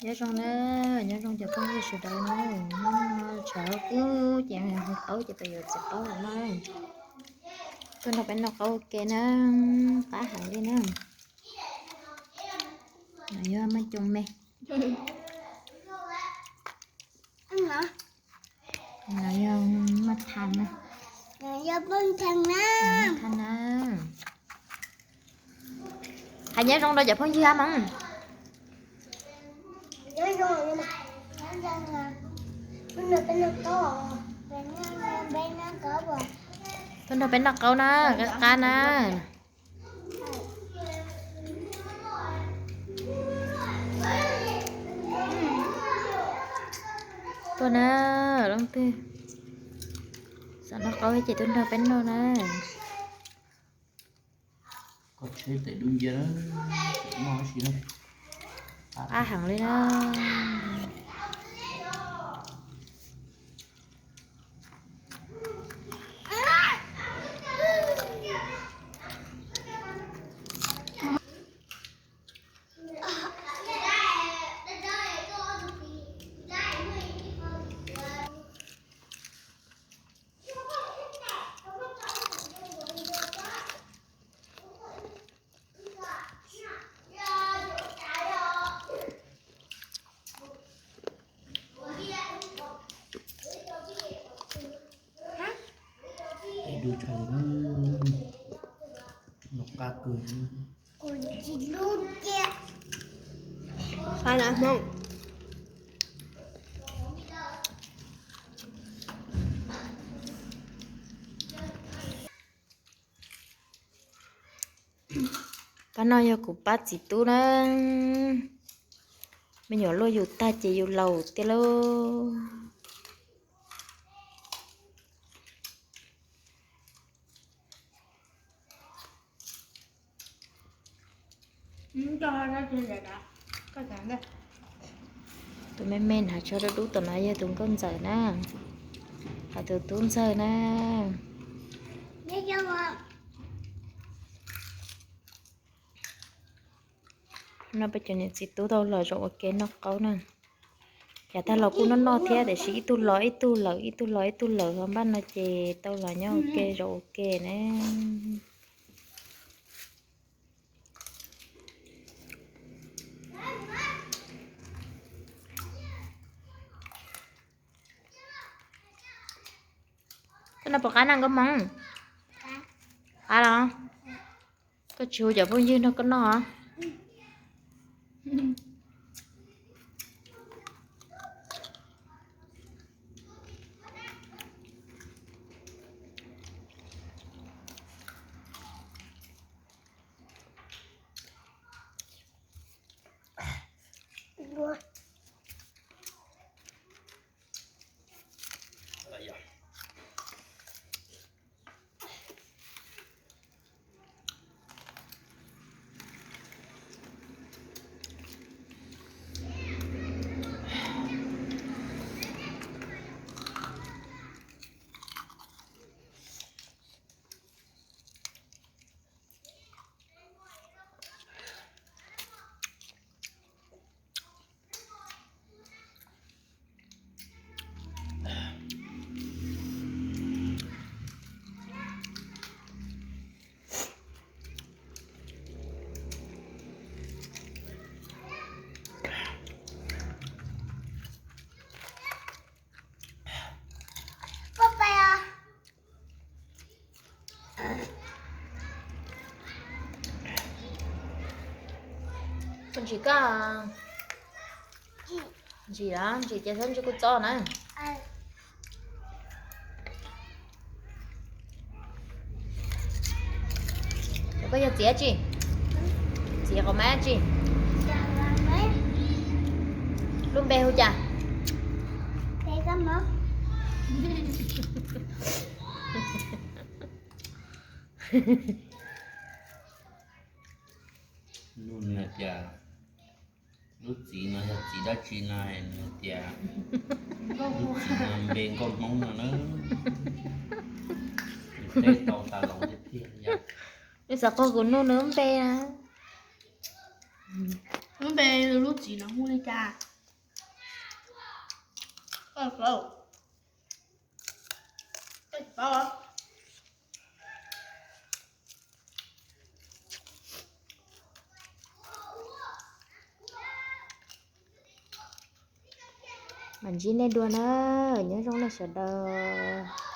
Nyob zoo na, nyob zoo cov phooj ywg sawv daws na, nyob tshav kub ces hu qaub ces peb yuav txiv qaub lawm na. Tuaj nrog peb noj qaub ua ke na, qab heev li na. No yog maj coo me. No yog maj thas na. Maj thas na. Hais nyob zoo rau cov phooj ywg hab mas. Tuaj nrog peb noj qaub na, qab qab na. Tuaj na, leej twg xav noj qaub ces tuaj nrog peb noj na. Qab heev li na. Dub tshaj li, noj qab kawg. Qab na Hmoob. Pab no yog kuv pab txiv tub na. Me nyuam luaj yus tag ces yus laus tiag lauj. Tus me me hnav tsho dub dub tom no yog tus nkauj ntxawm na, hos tus tub ntxawg na. No peb cov niam txiv tub tau los zaum ua ke noj qaub na. Yav tag los kuj noj noj thiab tiam sis ib tug los ib tug lawm, ib tug los ib tug lawm, ho npaj no ces tau los nyob ua ke zaum ua ke na. Koj noj puas qab na Nkauj Hmoob? Qab los? Koj tsis hu cov phooj ywg nrog koj noj os. Koj ntsim koj. Ntsim los ntsim ces txhob ntsim kuv txob na. Koj yog txiv tsi? Txiv qhov mab tsi? Lub npe hu cas? Nug nws hais tias lub txiv no yog txiv dab tsi no, nws hais tias lub txiv no npe Nkauj Hmoob no na. Nws teb tau tas los tiag tiag yom. Nws xav qhia kuv nug nws lub npe na. Lub npe lub txiv no hu li cas? Mam ntsib nej dua na, nyob zoo nej sawv daws.